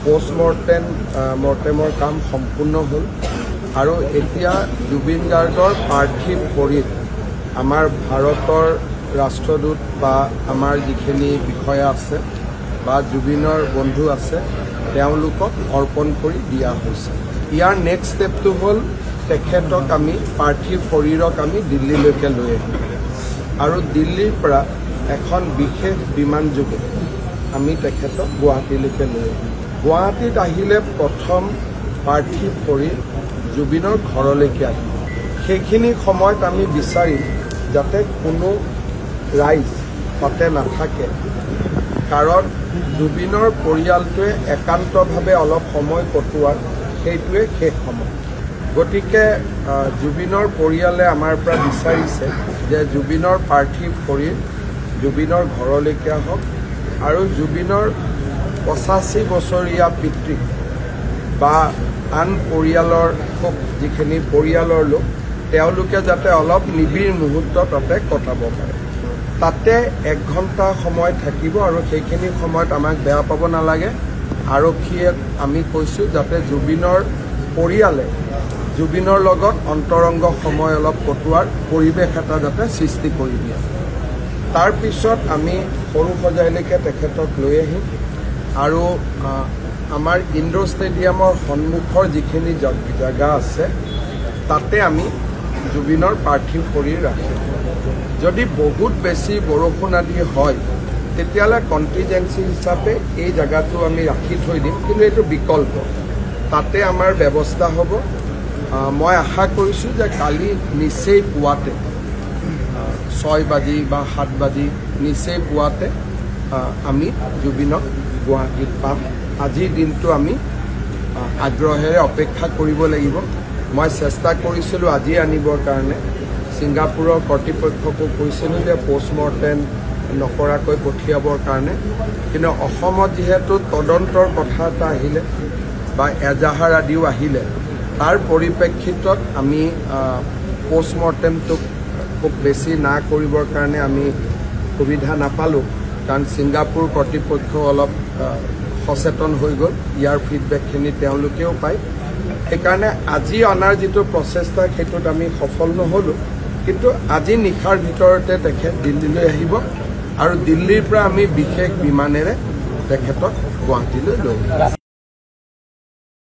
Post-mortem মৰ্টেমৰ কাম সম্পূৰ্ণ হ'ল আৰু এতিয়া জুবিন গাৰ্গৰ পাৰ্থিৱ শৰীৰ আমাৰ ভাৰতৰ ৰাষ্ট্ৰদূত বা আমাৰ যিখিনি বিষয়া আছে বা জুবিনৰ বন্ধু আছে তেওঁলোকক অৰ্পণ কৰি দিয়া হৈছে। ইয়াৰ নেক্সট ষ্টেপটো হ'ল তেখেতক আমি পাৰ্থিৱ শৰীৰক আমি দিল্লীলৈকে লৈ আহিম আৰু দিল্লীৰ পৰা এখন বিশেষ বিমানযোগে আমি তেখেতক গুৱাহাটীলৈকে লৈ আহিম। গুৱাহাটীত আহিলে প্ৰথম পাৰ্থিৱ শৰীৰ জুবিনৰ ঘৰলৈকে আহিব। সেইখিনি সময়ত আমি বিচাৰিম যাতে কোনো ৰাইজ তাতে নাথাকে, কাৰণ জুবিনৰ পৰিয়ালটোৱে একান্তভাৱে অলপ সময় কটোৱাৰ সেইটোৱে শেষ সময়। গতিকে জুবিনৰ পৰিয়ালে আমাৰ পৰা বিচাৰিছে যে জুবিনৰ পাৰ্থিৱ শৰীৰ জুবিনৰ ঘৰলৈকে আহক আৰু জুবিনৰ 85 বছৰীয়া পিতৃ বা আন পৰিয়ালৰ খুব যিখিনি পৰিয়ালৰ লোক তেওঁলোকে যাতে অলপ নিবিড় মুহূৰ্ত তাতে কটাব পাৰে। তাতে 1 ঘণ্টা সময় থাকিব আৰু সেইখিনি সময়ত আমাক বেয়া পাব নালাগে। আৰক্ষীয়ে আমি কৈছোঁ যাতে জুবিনৰ পৰিয়ালে জুবিনৰ লগত অন্তৰংগ সময় অলপ কটোৱাৰ পৰিৱেশ এটা যাতে সৃষ্টি কৰি দিয়ে। তাৰপিছত আমি সৰু সজাইলৈকে তেখেতক লৈ আহিম আৰু আমাৰ ইণ্ডোৰ ষ্টেডিয়ামৰ সন্মুখৰ যিখিনি জেগা আছে তাতে আমি জুবিনৰ পাৰ্থিৱ শৰীৰ ৰাখিম। যদি বহুত বেছি বৰষুণ আদি হয় তেতিয়াহ'লে কণ্টিজেঞ্চি হিচাপে এই জেগাটো আমি ৰাখি থৈ দিম, কিন্তু এইটো বিকল্প, তাতে আমাৰ ব্যৱস্থা হ'ব। মই আশা কৰিছোঁ যে কালি নিচেই পুৱাতে 6 বাজি বা 7 বাজি নিচেই পুৱাতে আমি জুবিনক গুৱাহাটীত পাম। আজিৰ দিনটো আমি আগ্ৰহেৰে অপেক্ষা কৰিব লাগিব। মই চেষ্টা কৰিছিলোঁ আজি আনিবৰ কাৰণে, ছিংগাপুৰৰ কৰ্তৃপক্ষকো কৈছিলোঁ যে পষ্টমৰ্টেম নকৰাকৈ পঠিয়াবৰ কাৰণে, কিন্তু অসমত যিহেতু তদন্তৰ কথা এটা আহিলে বা এজাহাৰ আদিও আহিলে, তাৰ পৰিপ্ৰেক্ষিতত আমি পষ্টমৰ্টেমটোক খুব বেছি না কৰিবৰ কাৰণে আমি সুবিধা নাপালোঁ, কাৰণ ছিংগাপুৰ কৰ্তৃপক্ষ অলপ সচেতন হৈ গ'ল, ইয়াৰ ফিডবেকখিনি তেওঁলোকেও পায়। সেইকাৰণে আজি অনাৰ যিটো প্ৰচেষ্টা সেইটোত আমি সফল নহ'লোঁ, কিন্তু আজি নিশাৰ ভিতৰতে তেখেত দিল্লীলৈ আহিব আৰু দিল্লীৰ পৰা আমি বিশেষ বিমানেৰে তেখেতক গুৱাহাটীলৈ লৈ আহিম।